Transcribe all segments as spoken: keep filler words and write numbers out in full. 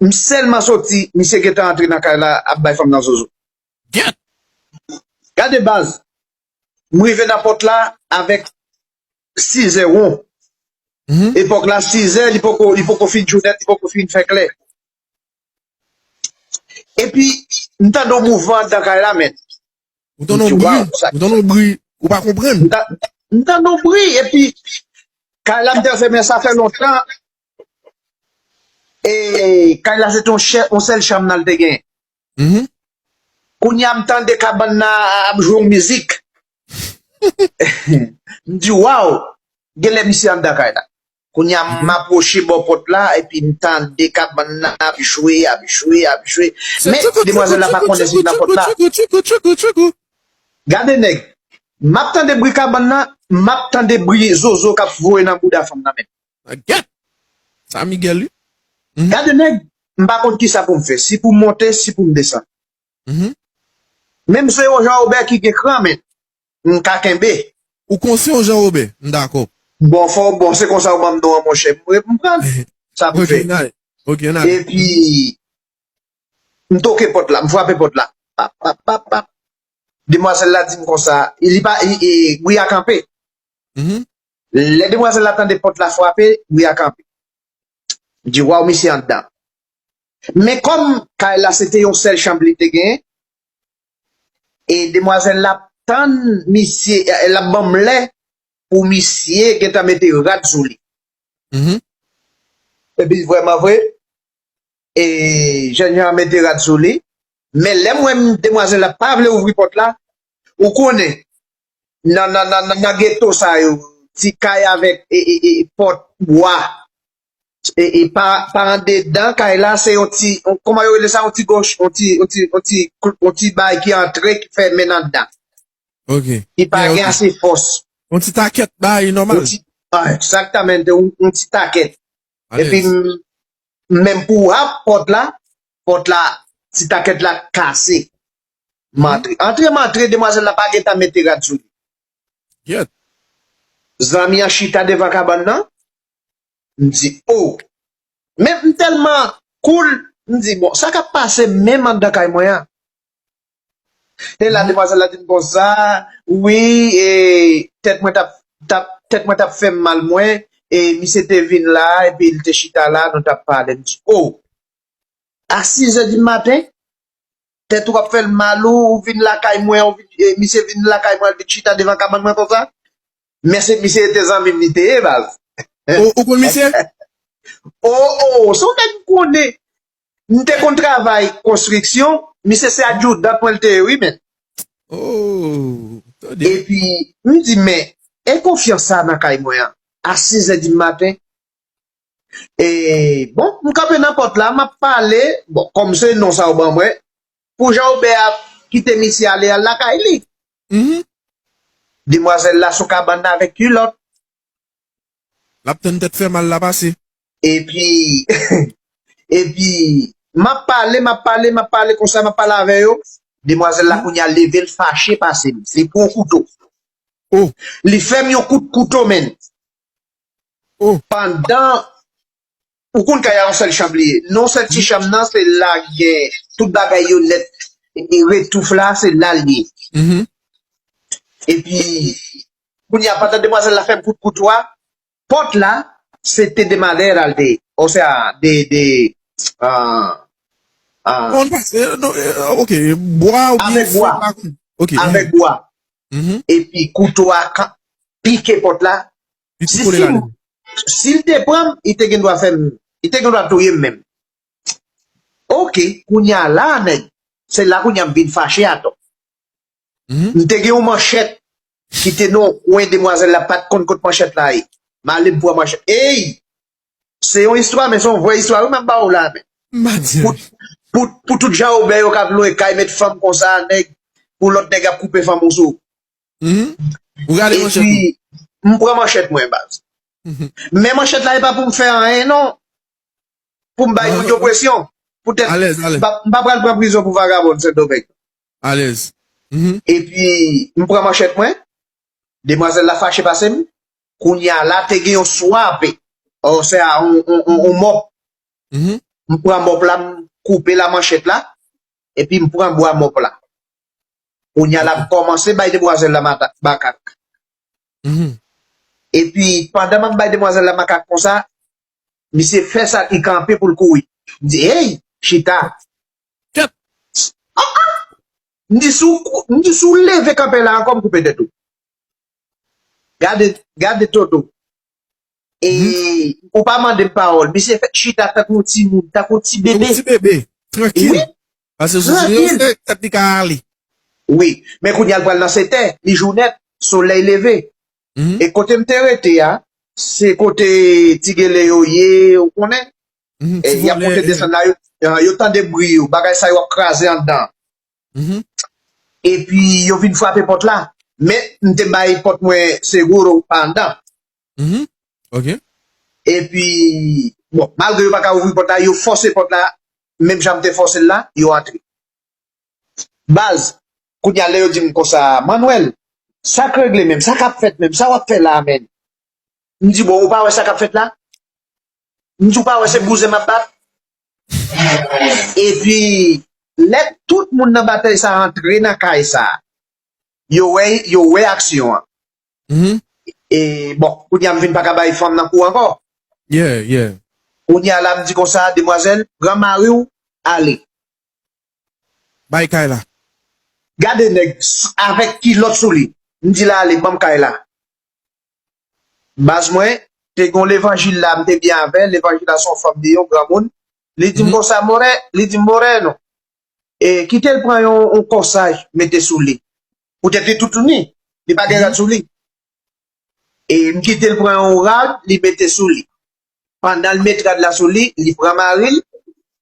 M sèlman soti, misye gentan antre nan kay la, ap bay fanm nan zozo. Gade baz, m rive nan pòt la avèk sizè won. Epòk la, sizè, li poko, li poko fin jou nèt, li poko fin fè klè. Epi, m tande yon mouvman anndan kay la, men. Ou tande yon bri, ou tande yon bri, ou pa konprann. M ta- m tande yon bri, epi, kay la, m te fèmen, sa fè lontan. E kay la, se te yon chè- yon sèl chanm nan l te gen. Kounye a, m tande kabann nan ap jwe yon mizik. M di, waw, genlè misye anndan kay la. Kounye a, m apwoche bò pòt la, epi m tande kabann nan ap jwe, ap jwe, ap jwe. Men, demwazèl la pa konnen si m nan pòt la. Gade nèg, m ap tande bri kabann nan, m ap tande bri zozo k ap voye nan bouda fanm nan, men. Gade! Sa Miguel, wi. Gade nèg, m pa konn kisa pou m fè, si pou m monte, si pou m desann. Men m se yon Jean Robert ki gen kran, men m ka kenbe. Ou konn se yon Jean Robert, m dakò. Bon, fò, bon, se konsa ou ban m non an, monchè. M, m pran sa pou fè. Epi, m toke pòt la, m frape pòt la. Pap, pap, pap, pap. Demwazèl la di m konsa, li pa, li, e, bri a kanpe. Lè demwazèl la tande pòt la frape, bri a kanpe. M di, waw, misye anndan. Men kòm kay la se te yon sèl chanm li te gen, e demwazèl la ap tann misye, e, l ap ban m lè pou misye gentan mete rad sou li. Epi vrèman vre, e jènjan an mete rad sou li. Men lè m wè demwazèl la pa vle ouvri pòt la, ou konnen, nan, nan, nan, nan, nan geto sa yo, ti kay avèk e, e, e, pòt bwa. E, e pa, pa andedan kay la, se yon ti, yon, kòman yo rele sa, yon ti gòch, yon ti, yon ti, yon ti, yon ti bay ki antre, ki fèmen anndan. Ki pa gen ase fòs. Yon ti takèt bay nòmal. Yon ti, ah, egzakteman, yon, yon ti takèt. Epi, m, menm pou w ap pòt la, pòt la, ti takèt la kase. M antre. Antre, m antre, demwazèl la pa gentan mete rad sou li. Zanmi an chita devan kabann nan. M di, oh. Men m tèlman cool, m di, bon, sa k ap pase menm anndan kay mwen an? E la, demwazèl la di m konsa, wi, e, tèt mwen t ap, t ap, tèt mwen t ap fè m mal, mwen, e misye te vin la, epi l te chita la, nou t ap pale. M di, oh, a sizè di maten, tèt ou ap fè l mal, ou, ou vin lakay mwen, ou vin, e, misye vin lakay mwen, l vin chita devan kabann mwen konsa. Men se misye te zanmi m li te ye, baz. Ou, ou konn misye? Oh, oh, se yon nèg m konnen. M te konn travay konstriksyon, misye se adjudant mwen l te ye, wi, men. Oh, tande. Epi, m di, men, e konfyans sa nan kay mwen an, a sizè di maten. E, bon, m kanpe nan pòt la, m ap pale, bon, kòm se non sa yo ban mwen, pou Jean Robert ap kite misye ale, al lakay li. Demwazèl la sou kabann nan avèk kilòt. L ap tann tèt fè mal la pase. Epi, epi, m ap pale, m ap pale, m ap pale konsa, m ap pale avè yo. Demwazèl la kounye a leve, l fache pase m. Li pran yon kouto. Oh. Li fè m yon kout kouto, men. Oh. Pandan, ou konn kay a yon sèl chanm li ye. Non, sèl ti chanm nan, se la gen tout bagay yo nèt. E, e retouf la, se la l ye. Epi, kounye a, pandan demwazèl la fè m kout kouto a, pòt la, se te de madera l te ye. O sea, de, de, ah, ah. Non, pa, eh, non, eh, ok, bwa oubyen fè, m pa konn. Ok. Avèk bwa. Epi kouto a ka-, pike pòt la. Si, si, si l te pran m, li te gen dwa fè m, li te gen dwa touye m menm. Ok, kounye a la, nèg, se la kounye a m vin fache atò. M te gen yon manchèt ki te nan yon kwen, demwazèl la pa t konn kot manchèt la ye. M ale m pran manchèt. Ey! Se yon istwa, men se yon vrè istwa, wi, m ap ba w la, men. Pou, pou, pou tout Jean Robert yo k ap lwe kay, met fanm konsa, nèg, pou lòt nèg ap koupe fanm ou sou. Ou gade manchèt ou. Epi, m pran manchèt mwen, baz. Men manchèt la, e pa pou m fè anyen, non. Pou m bay moun yo presyon. Poutèt, m pa, m pa pral pran prizon pou vagabon, Sendomeng. Alèz. Epi, m pran manchèt mwen. Demwazèl la fache pase m. Kounye a la, te gen yon swape. O sea, yon, yon, yon, yon mòp. m pran mòp la, m koupe la manchèt la, epi m pran bwa mòp la. Kounye a l ap kòmanse bay demwazèl la mata- makak. Mhm. Epi, pandan m ap bay demwazèl la makak konsa, misye fè sa, li kanpe pou l kouri. M di, hey, chita. Kèt. M di, si w kou- m di, si w leve kanpe la ankò, m koupe tèt ou. Gade, gade Toto. E ou pa mande m pawòl. Misye fèk chita tankou yon timoun, tankou yon ti bebe. Yon ti bebe, trankil. Wi. Paske sou sou yo, se tèt li ka ale. Wi. Men kounye a l pral nan sèt è, li jou nèt, solèy leve. Mhm. E kote m te rete a, se kote ti gele yo ye, ou konnen? Mhm, e y ap monte desann la, yo, yo tande bri yo, bagay sa yo ap kraze anndan. Mhm. Epi yo vin frape pòt la. Men m te bay pòt mwen seguro pa anndan. Mhm. Ok. Epi, bon, malgre yo pa ka ouvri pòt la, yo fòse pòt la, menm jan m te fòse l la, yo antre. Baz, kounye a lè yo di m konsa, Manwèl, sa k regle menm, sa k ap fèt menm, sa w ap fè la menm? M di, bon, ou pa wè sa k ap fèt la? M di, ou pa wè se bouzen m ap bat? Epi, lè tout moun nan batèy sa antre nan kay sa, yo wè, yo wè aksyon an. Mhm. E bon, kounye a m vin pa ka bay fanm nan kou ankò. Yeah, yeah. Kounye a la m di konsa, demwazèl, pran mari w, ale. Bay kay la. Gade nèg s- avèk kilòt sou li. M di l ale, ban m kay la. Baz mwen, te gen yon levanjil la, m te byen avè l, levanjil la se yon fanm li ye, yon granmoun. Li di m Mhm. konsa, More, li di m, Moreno, e, kite l pran yon, yon kòsaj, mete sou li. Poutèt li toutouni, li pa gen rad sou li. E m kite l pran yon rad, li mete sou li. Pandan l met rad la sou li, li pran mari l,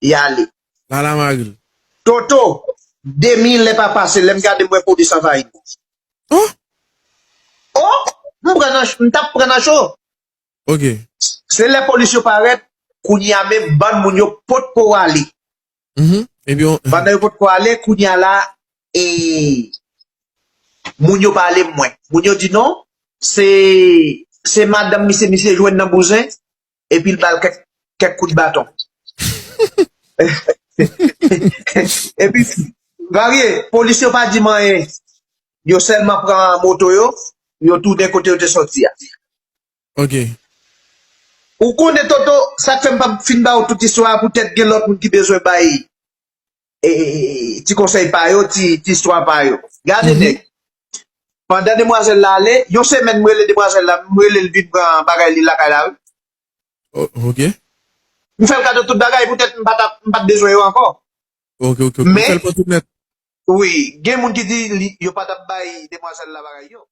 li ale. L al a mari l. Toto, de minit pa pase, lè m gade m wè polis anvayi nou. Oh! Oh! M pran nan ch- m t ap pran nan cho. Ok. Se lè polis yo parèt, kounye a menm bann moun yo potko ale. Mhm. Epi on... Pandan yo potko ale, kounye a la, e, moun yo pale mwen. Moun yo di non, se se madanm misye, misye jwenn nan bouzen, epi l ba l kèk, kèk kout baton. Epi, varye, polis yo pa di m anyen. Yo sèlman pran moto yo, yo tounen kote yo te sòti a. Ok. Ou konnen, Toto, sa k fè m p ap fin ba ou tout istwa a, poutèt gen lòt moun ki bezwen bay e, e, e, ti konsèy pa yo, ti, ti istwa pa yo. Gade nèg. Pandan demwazèl la ale, yon semèn m rele demwazèl la, m rele l vin pran bagay li lakay la, wi. O- Ok. M fè l kado tout bagay, poutèt m pa t ap- m pa t bezwen yo ankò. Ok, ok, ok. Men- Ou fè l pran tout nèt. Wi, gen moun ki di li- yo pa t ap bay demwazèl la bagay yo.